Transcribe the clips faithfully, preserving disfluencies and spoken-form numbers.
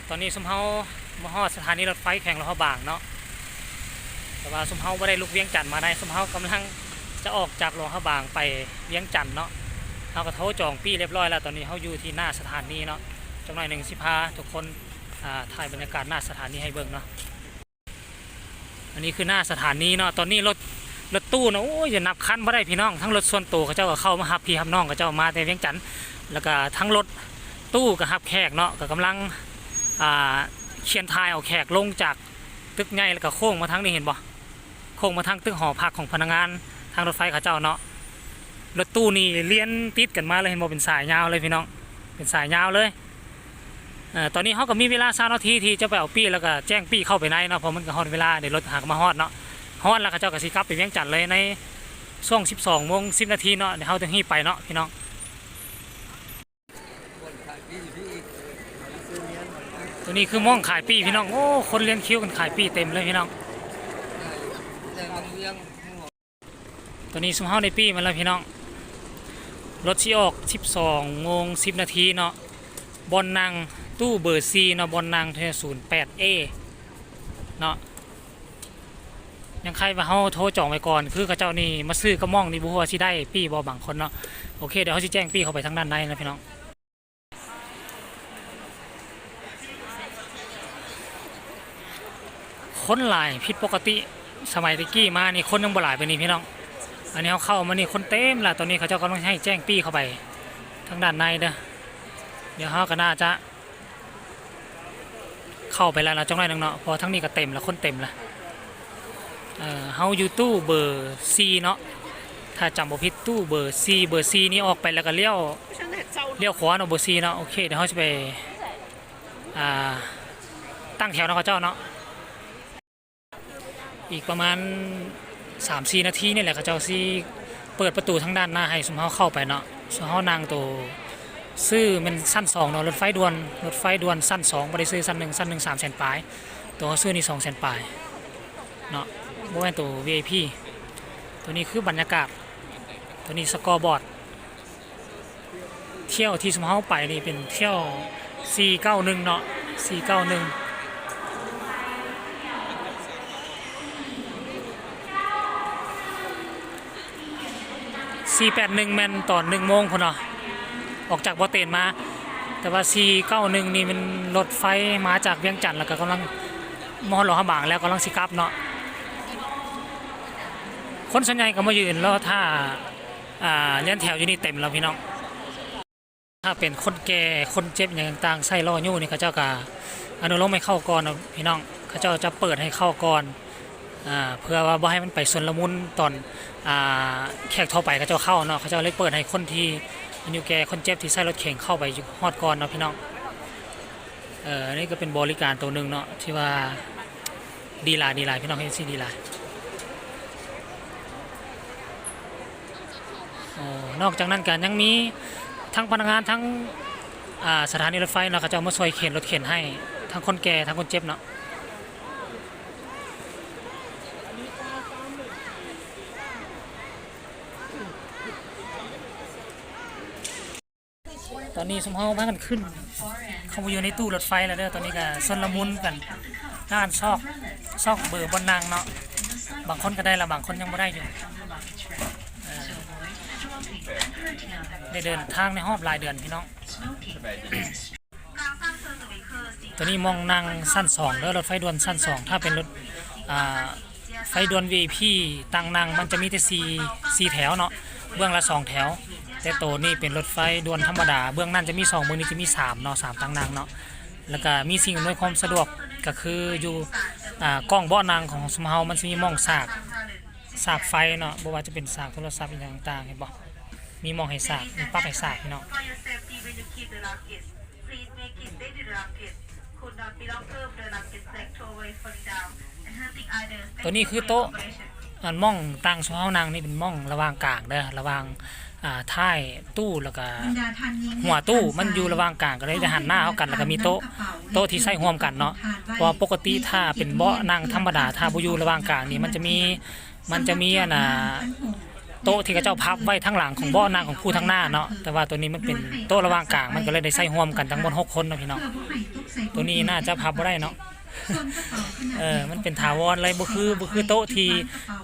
ตอนนี้ซุมเฮามาฮอดสถานีรถไฟแขวงหลวงพระบางเนาะ แต่ว่าซุมเฮาบ่ได้ลุกเวียงจันทน์มาได้ ซุมเฮากำลังจะออกจากหลวงพระบางไปเวียงจันทน์เนาะ เฮาก็โทรจองปี้เรียบร้อยแล้ว ตอนนี้เฮาอยู่ที่หน้าสถานีเนาะ จักหน่อยหนึ่งสิพาทุกคน อ่า ถ่ายบรรยากาศหน้าสถานีให้เบิ่งเนาะ อันนี้คือหน้าสถานีเนาะ ตอนนี้รถ รถตู้เนาะ โอ้ย จะนับคันบ่ได้พี่น้อง ทั้งรถส่วนตัวเขาเจ้าก็เข้ามารับพี่รับน้องเขาเจ้ามาแต่เวียงจันทน์ แล้วก็ทั้งรถตู้ก็รับแขกเนาะ ก็กำลัง อ่า เคลื่อนถ่ายเอาแขกลงจากตึกใหญ่แล้วก็โค้งมาทางนี้เห็นบ่ โค้งมาทางตึกหอพักของพนักงานทางรถไฟเขาเจ้าเนาะ รถตู้นี่เลียนติดกันมาเลยเห็นบ่ เป็นสายยาวเลยพี่น้อง เป็นสายยาวเลย เอ่อ ตอนนี้เฮาก็มีเวลาซาวนาทีที่จะไปเอาปี้แล้วก็แจ้งปี้เข้าไปในเนาะ เพราะมันก็ฮอดเวลา เดี๋ยวรถหากมาฮอดเนาะ ฮอดแล้วเขาเจ้าก็สิกลับไปเวียงจันทน์เลยในช่วงสิบสองโมงสิบนาทีเนาะ เดี๋ยวเฮาต้องรีบไปเนาะพี่น้อง ตัวนี้คือหม่องขายปี้พี่น้อง โอ้ คนเรียงคิวกันขายปี้เต็มเลยพี่น้อง ตัวนี้ซุมเฮาได้ปี้มาแล้วพี่น้อง รถสิออกสิบสองโมงสิบนาทีเนาะ บ่อนนั่งตู้เบอร์สี่เนาะ บ่อนนั่งแถวศูนย์แปดเอเนาะ ยังใครว่าเฮาโทรจองไว้ก่อน คือเขาเจ้านี่มาซื้อกับหม่องนี่บ่ฮู้ว่าสิได้ปี้บ่บางคนเนาะ โอเค เดี๋ยวเฮาสิแจ้งปี้เข้าไปทางด้านในนะพี่น้อง คนหลายผิดปกติ สมัยตะกี้มานี่คนยังบ่หลายปานนี้พี่น้อง อันนี้เฮาเข้ามานี่คนเต็มละ ตอนนี้เขาเจ้ากำลังให้แจ้งปี้เข้าไปทางด้านในเด้อ เดี๋ยวเฮาก็น่าจะเข้าไปแล้วเนาะ จักหน่อยหนึ่งเนาะ เพราะทางนี้ก็เต็มละ คนเต็มละ เอ่อ เฮาอยู่ตู้เบอร์สี่เนาะ ถ้าจำบ่ผิดตู้เบอร์สี่ เบอร์สี่นี่ออกไปแล้วก็เลี้ยว เลี้ยวขวาเนาะ เบอร์สี่เนาะ โอเค เดี๋ยวเฮาสิไป อ่า ตั้งแถวเนาะเขาเจ้าเนาะ อีกประมาณสามสี่นาทีนี่แหละ เขาเจ้าสิเปิดประตูทางด้านหน้าให้ซุมเฮาเข้าไปเนาะ ซุมเฮานั่งโตะ ซื้อแม่นชั้นสองเนาะ รถไฟด่วน รถไฟด่วนชั้นสอง บ่ได้ซื้อชั้นหนึ่ง ชั้นหนึ่งสามแสนปลาย โตะเฮาซื้อนี่สองแสนปลายเนาะ บ่แม่นโตะวีไอพี ตัวนี้คือบรรยากาศ ตัวนี้สกอร์บอร์ด เที่ยวที่ซุมเฮาไปนี่เป็นเที่ยวสี่เก้าหนึ่งเนาะ สี่เก้าหนึ่ง สี่แปดหนึ่ง แม่นตอนหนึ่งโมงพุ้นเนาะ ออกจากบ่อเตนมา แต่ว่าสี่เก้าหนึ่งนี่มันรถไฟมาจากเวียงจันทน์ แล้วก็กำลังมาฮอดหลวงพระบางแล้ว กำลังสิกลับเนาะ คนส่วนใหญ่ก็มายืนรอท่า อ่า เลียนแถวอยู่นี่เต็มแล้วพี่น้อง ถ้าเป็นคนแก่คนเจ็บหยังต่างๆ ใช้ล้อยู้นี่ เขาเจ้าก็อนุโลมให้เข้าก่อนเนาะพี่น้อง เขาเจ้าจะเปิดให้เข้าก่อน อ่า เพื่อว่าบ่ให้มันไปชลมุนตอน อ่า แขกทั่วไปเขาเจ้าเข้าเนาะ เขาเจ้าเลยเปิดให้คนที่อายุแก่คนเจ็บที่ใช้รถเข็นเข้าไปฮอดก่อนเนาะพี่น้อง เอ่อ อันนี้ก็เป็นบริการตัวหนึ่งเนาะ ที่ว่าดีหลาย ดีหลายพี่น้อง เอฟซี ดีหลาย โอ้ นอกจากนั้นก็ยังมีทั้งพนักงานทั้ง อ่า สถานีรถไฟเนาะ เขาเจ้ามาช่วยเข็นรถเข็นให้ทั้งคนแก่ทั้งคนเจ็บเนาะ ตอนนี้ซุมเฮาพากันขึ้น เข้ามาอยู่ในตู้รถไฟแล้วเด้อ ตอนนี้ก็ชลมุนกัน ด้านซอก ซอกเบอร์บ่อนนั่งเนาะ บางคนก็ได้ละ บางคนยังบ่ได้อยู่ เอ่อ ได้เดินทางในรอบหลายเดือนพี่น้อง ตัวนี้หม่องนั่งชั้นสองเด้อ รถไฟด่วนชั้นสอง ถ้าเป็นรถ อ่า ไฟด่วน วีไอพี ตังนั่งมันจะมีแต่สี่ สี่แถวเนาะ เบื้องละสองแถว แต่โตนี้เป็นรถไฟด่วนธรรมดา เบื้องนั้นจะมีสอง เบื้องนี้จะมีสามเนาะ สามตังนั่งเนาะ แล้วก็มีสิ่งอำนวยความสะดวกก็คืออยู่ อ่า ก้องเบาะนั่งของซุมเฮามันสิมีหม่องสาก สากไฟเนาะ บ่ว่าจะเป็นสากโทรศัพท์อีหยังต่างๆ เห็นบ่ มีหม่องให้สาก มีปลั๊กให้สากพี่น้อง ตัวนี้คือโต๊ะ อันหม่องตังซุมเฮานั่งนี่เป็นหม่องระหว่างกลางเด้อ ระหว่าง อ่า ท้ายตู้แล้วก็หัวตู้ มันอยู่ระหว่างกลาง ก็เลยจะหันหน้าเข้ากัน แล้วก็มีโต๊ะ โต๊ะที่ใช้ร่วมกันเนาะ เพราะว่าปกติถ้าเป็นเบาะนั่งธรรมดา ถ้าบ่อยู่ระหว่างกลางนี่ มันจะมี มันจะมีอันน่ะ โต๊ะที่เขาเจ้าพับไว้ทางหลังของเบาะนั่งของผู้ทางหน้าเนาะ แต่ว่าตัวนี้มันเป็นโต๊ะระหว่างกลาง มันก็เลยได้ใช้ร่วมกันทั้งหมดหกคนเนาะพี่น้อง ตัวนี้น่าจะพับบ่ได้เนาะ เออ มันเป็นถาวรเลย บ่คือ บ่คือโต๊ะที่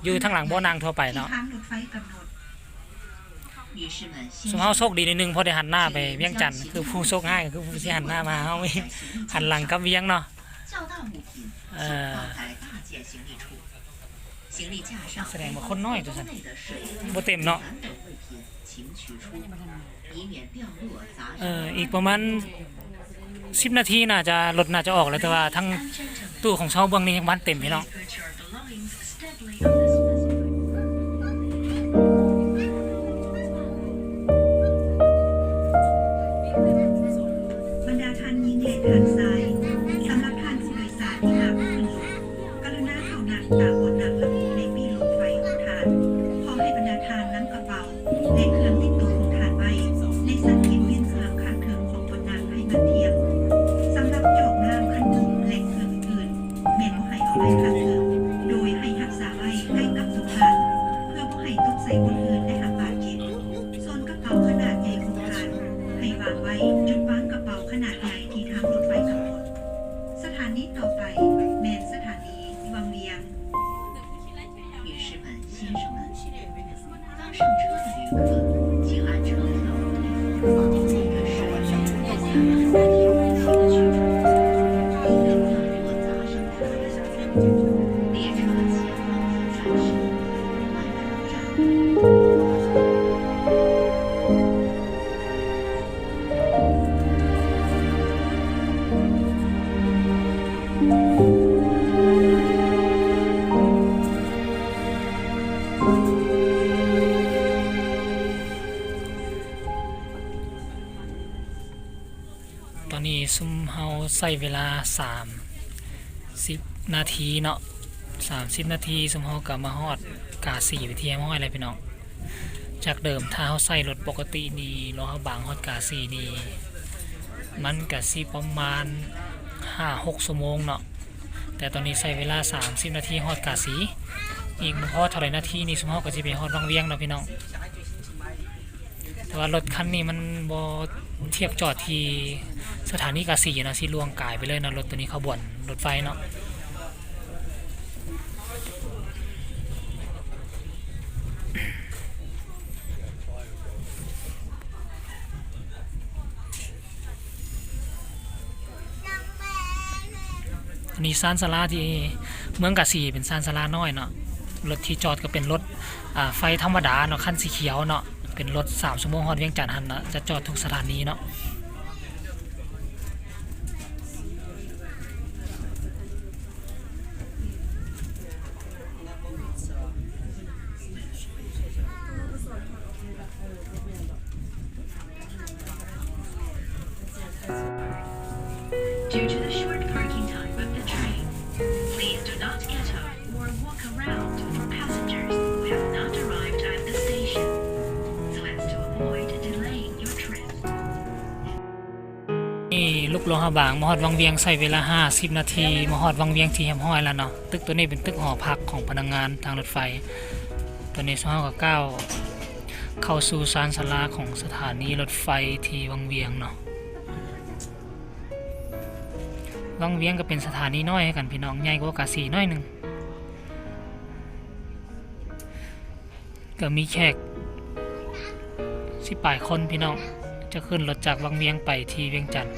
อยู่ทางหลังเบาะนั่งทั่วไปเนาะ ซุมเฮาโชคดีนิดนึง เพราะได้หันหน้าไปเวียงจันทน์ คือผู้โชคร้ายก็คือผู้ที่หันหน้ามา เฮาหันหลังกลับเวียงเนาะ เออ แสดงว่าคนน้อยตัวซั่น บ่เต็มเนาะ เออ อีกประมาณสิบนาทีน่าจะ รถน่าจะออกแล้ว แต่ว่าทั้งตู้ของเซาเบิ่งนี่ยังบ่ทันเต็มพี่น้อง บรรดาท่านหญิงและท่านชาย สำหรับท่านผู้โดยสารที่มาบนเครื่องบิน กรุณาเข้านั่งตามเบาะนั่งหลังในปีกรถไฟของท่าน พร้อมให้บรรดาท่านนำกระเป๋า และเครื่องติดตัวของท่านไว้ ในชั้นเก็บเงินเครื่องข้างเทิงของเบาะนั่งให้มันเที่ยง สำหรับจอกน้ำ ขนม และเครื่องอื่นๆ แม่นบ่ให้เอาไว้ข้างเทิง โดยให้รักษาไว้ใกล้กับตัวท่าน เพื่อบ่ให้ตกใส่คนอื่นและหากบาดเจ็บ ส่วนกระเป๋าขนาดใหญ่ของท่าน ให้วางไว้จุดวางกระเป๋าขนาดใหญ่ที่ทางรถไฟกำหนด สถานีต่อไป แม่นสถานีวังเวียง 女士们、先生们，刚上车的旅客，请按车票对付，这个是由大型物体冲击的汽车，避免掉落砸伤他人。列车前方停站是慢车站。 ตอนนี้ซุมเฮาใช้เวลาสามสิบนาทีเนาะ สามสิบนาทีซุมเฮาก็มาฮอดกาสีไปเที่ยงห้อยแล้วพี่น้อง จากเดิมถ้าเฮาใช้รถปกตินี่ หลวงพระบางฮอดกาสีนี่ มันก็สิประมาณห้าหกชั่วโมงเนาะ แต่ตอนนี้ใช้เวลาสามสิบนาทีฮอดกาสี อีกบ่พอเท่าใดนาทีนี่ซุมเฮาก็สิไปฮอดวังเวียงเนาะพี่น้อง แต่ว่ารถคันนี้มันบ่เทียบจอดที่สถานีกาสีนะ สิล่วงกายไปเลยนะ รถตัวนี้ขบวนรถไฟเนาะ อันนี้ซานสาราที่เมืองกาสีเป็นซานสาราน้อยเนาะ รถที่จอดก็เป็นรถ อ่า ไฟธรรมดาเนาะ คันสีเขียวเนาะ เป็นรถสามชั่วโมงฮอดเวียงจันทน์หั้นนะ จะจอดทุกสถานีเนาะ Due to the short parking time of the train, please do not get up or walk around for passengers who have not arrived at the station, so as to avoid delaying your trip. นี่ลูกหลวงพระบางมาฮอดวังเวียงใช้เวลาห้าสิบนาที มาฮอดวังเวียงที่เรียบร้อยแล้วเนาะ ตึกตัวนี้เป็นตึกหอพักของพนักงานทางรถไฟ ตอนนี้ซุมเฮาก็ก้าวเข้าสู่ซานศาลาของสถานีรถไฟที่วังเวียงเนาะ วังเวียงก็เป็นสถานีน้อยคือกันพี่น้อง ใหญ่กว่ากาสีน้อยหนึ่ง ก็มีแขกสิบปลายคนพี่น้อง จะขึ้นรถจากวังเวียงไปที่เวียงจันทน์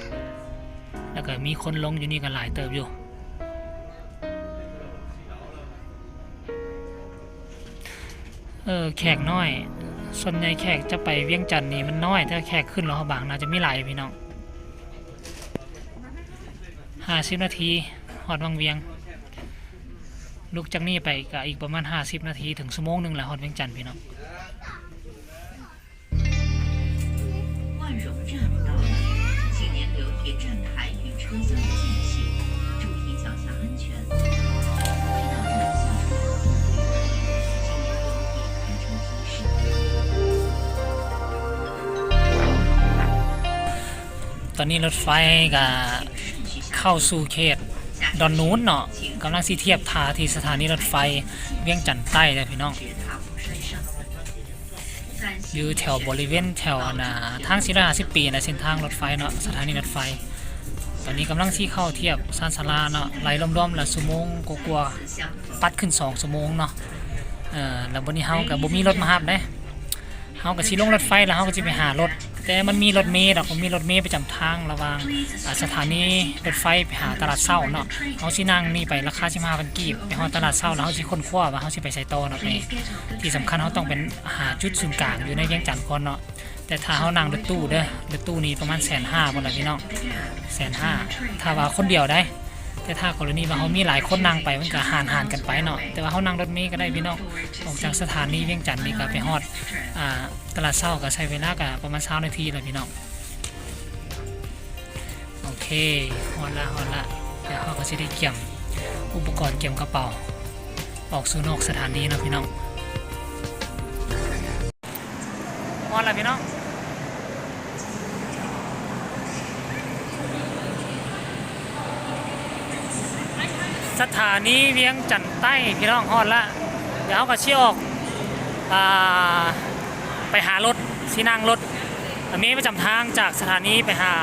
แล้วก็มีคนลงอยู่นี่ก็หลายเติบอยู่ เออ แขกน้อย ส่วนใหญ่แขกจะไปเวียงจันทน์นี่มันน้อย แต่แขกขึ้นหลวงพระบางน่าจะมีหลายพี่น้อง ห้าสิบนาทีฮอดวังเวียง ลุกจากนี่ไปก็อีกประมาณห้าสิบนาทีถึงชั่วโมงหนึ่งแหละฮอดเวียงจันทน์พี่น้อง 万荣站到了，请您留意站台与车厢的间隙，注意脚下安全。未到站下车的旅客，请您留意开车提示。 ตอนนี้รถไฟก็เข้าสู่เขตดอนนูนเนาะ กำลังสิเทียบท่าที่สถานีรถไฟเวียงจันทน์ใต้แล้วพี่น้อง 绝大武山上， อยู่แถวบริเวณแถวอันน่ะทางสี่ร้อยห้าสิบปีนะ เส้นทางรถไฟเนาะ สถานีรถไฟ ตอนนี้กำลังสิเข้าเทียบซานสาราเนาะ ไล่รวมๆแล้วชั่วโมงกว่าๆ ปัดขึ้นสองชั่วโมงเนาะ เออ แล้วบัดนี้เฮาก็บ่มีรถมารับเด้ เฮาก็สิลงรถไฟแล้วเฮาก็สิไปหารถ แต่มันมีรถเมล์ดอก มันมีรถเมล์ประจำทางระหว่าง อ่า สถานีรถไฟไปหาตลาดเช้าเนาะ เฮาสินั่งนี่ไปราคาสิบห้าพันกีบ ไปฮอดตลาดเช้าแล้วเฮาสิค้นคว้าว่าเฮาสิไปไสต่อเนาะ ไป ที่สำคัญเฮาต้องเป็นหาจุดศูนย์กลางอยู่ในเวียงจันทน์ก่อนเนาะ แต่ถ้าเฮานั่งรถตู้เด้อ รถตู้นี่ประมาณแสนห้าพุ้นล่ะพี่น้อง แสนห้า ถ้าว่าคนเดียวได้ แต่ถ้ากรณีว่าเฮามีหลายคนนั่งไปมันก็หารๆกันไปเนาะ แต่ว่าเฮานั่งรถเมล์ก็ได้พี่น้อง ออกจากสถานีเวียงจันทน์นี่ก็ไปฮอด อ่า ตลาดเช้าก็ใช้เวลาก็ประมาณซาวนาทีแหละพี่น้อง โอเค ฮอดละ ฮอดละ เดี๋ยวเฮาก็สิได้เกียมอุปกรณ์เกียมกระเป๋า ออกสู่นอกสถานีเนาะพี่น้อง ฮอดละพี่น้อง สถานีเวียงจันทน์ใต้พี่น้อง ฮอดละ เดี๋ยวเฮาก็สิออก อ่า ไปหารถ สินั่งรถเมล์ประจำทางจากสถานีไปหา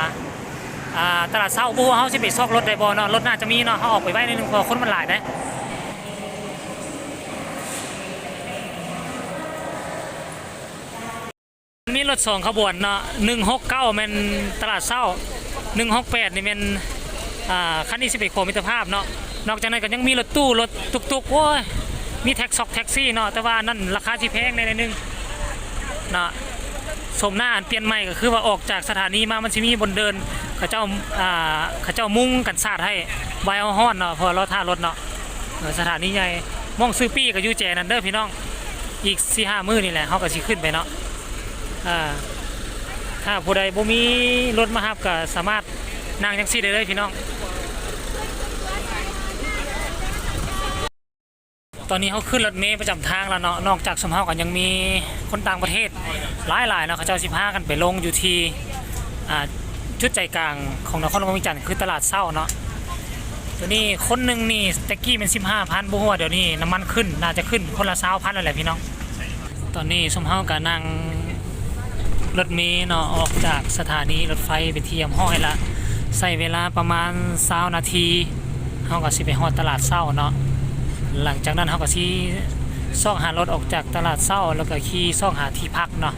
อ่า ตลาดเช้า บ่ฮู้ว่าเฮาสิไปซอกรถได้บ่เนาะ รถน่าจะมีเนาะ เฮาออกไปไวหน่อยหนึ่ง เพราะว่าคนมันหลายเด้ มีรถสองขบวนเนาะ หนึ่งหกเก้า แม่นตลาดเช้า หนึ่งหกแปด นี่แม่น อ่า คันนี้สิไปขวงมิตรภาพเนาะ นอกจากนั้นก็ยังมีรถตู้ รถตุ๊กๆ โอ้ย มีแท็กซอกแท็กซี่เนาะ แต่ว่าอันนั้นราคาสิแพงแหน่หน่อยหนึ่งเนาะ โฉมหน้าอันเปลี่ยนใหม่ก็คือว่าออกจากสถานีมามันสิมีบอนเดิน เขาเจ้า อ่า เขาเจ้ามุงกันสาดให้ บ่ให้เฮาฮ้อนเนาะ เพราะว่าเลาะท่ารถเนาะ เออ สถานีใหญ่ หม่องซื้อปี้ก็อยู่แจนั้นเด้อพี่น้อง อีกสี่ห้ามื้อนี่แหละ เฮาก็สิขึ้นไปเนาะ อ่า ถ้าผู้ใดบ่มีรถมารับก็สามารถนั่งจั่งซี้ได้เลยพี่น้อง ตอนนี้เฮาขึ้นรถเมล์ประจำทางแล้วเนาะ นอกจากซุมเฮาก็ยังมีคนต่างประเทศหลายๆเนาะ เขาเจ้าสิพากันไปลงอยู่ที่ อ่า จุดใจกลางของนครหลวงเวียงจันทน์คือตลาดเช้าเนาะ ตัวนี้คนหนึ่งนี่แต่กี้แม่นสิบห้าพัน บ่ฮู้ว่าเดี๋ยวนี้น้ำมันขึ้น น่าจะขึ้นคนละซาวพันแล้วแหละพี่น้อง ตอนนี้ซุมเฮาก็นั่งรถเมล์เนาะ ออกจากสถานีรถไฟไปเทียมฮ้อยละ ใช้เวลาประมาณซาวนาที เฮาก็สิไปฮอดตลาดเช้าเนาะ หลังจากนั้นเฮาก็สิซอกหารถออกจากตลาดเช้า แล้วก็ขี่ซอกหาที่พักเนาะ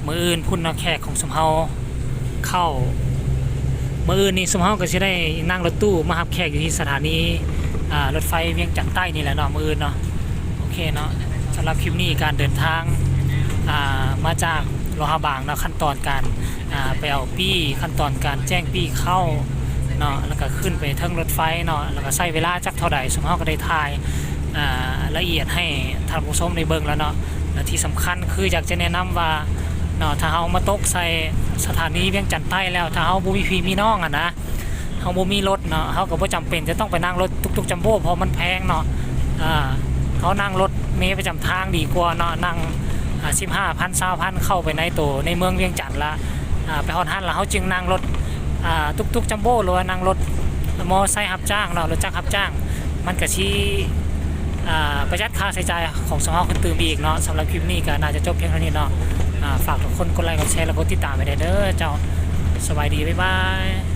มื้ออื่นพุ้นเนาะ แขกของซุมเฮาเข้า มื้ออื่นนี่ซุมเฮาก็สิได้นั่งรถตู้มารับแขกอยู่ที่สถานี อ่า รถไฟเวียงจันทน์ใต้นี่แหละเนาะ มื้ออื่นเนาะ โอเคเนาะ สำหรับคลิปนี้การเดินทาง อ่า มาจากหลวงพระบางเนาะ ขั้นตอนการ อ่า ไปเอาปี้ ขั้นตอนการแจ้งปี้เข้าเนาะ แล้วก็ขึ้นไปเทิงรถไฟเนาะ แล้วก็ใช้เวลาจักเท่าใด ซุมเฮาก็ได้ถ่าย อ่า ละเอียดให้ท่านผู้ชมได้เบิ่งแล้วเนาะ และที่สำคัญคืออยากจะแนะนำว่าเนาะ ถ้าเฮามาตกใส่สถานีเวียงจันทน์ใต้แล้ว ถ้าเฮาบ่มีพี่มีน้องอะนะ เฮาบ่มีรถเนาะ เฮาก็บ่จำเป็นจะต้องไปนั่งรถตุ๊กๆจัมโบ้ เพราะมันแพงเนาะ อ่า เฮานั่งรถเมล์ประจำทางดีกว่าเนาะ นั่ง อ่า สิบห้าพัน ซาวพัน เข้าไปในโตในเมืองเวียงจันทน์ละ อ่า ไปฮอดหั้นแล้วเฮาจึงนั่งรถ อ่า ตุ๊กๆจัมโบ้ หรือว่านั่งรถมอไซค์รับจ้างเนาะ รถจักรรับจ้าง มันก็สิ อ่า ประหยัดค่าใช้จ่ายของซุมเฮาขึ้นตื่มอีกเนาะ สำหรับคลิปนี้ก็น่าจะจบเพียงเท่านี้เนาะ อ่า ฝากทุกคนกดไลค์ กดแชร์ และกดติดตามไว้แด่เด้อเจ้า สบายดี บ๊ายบาย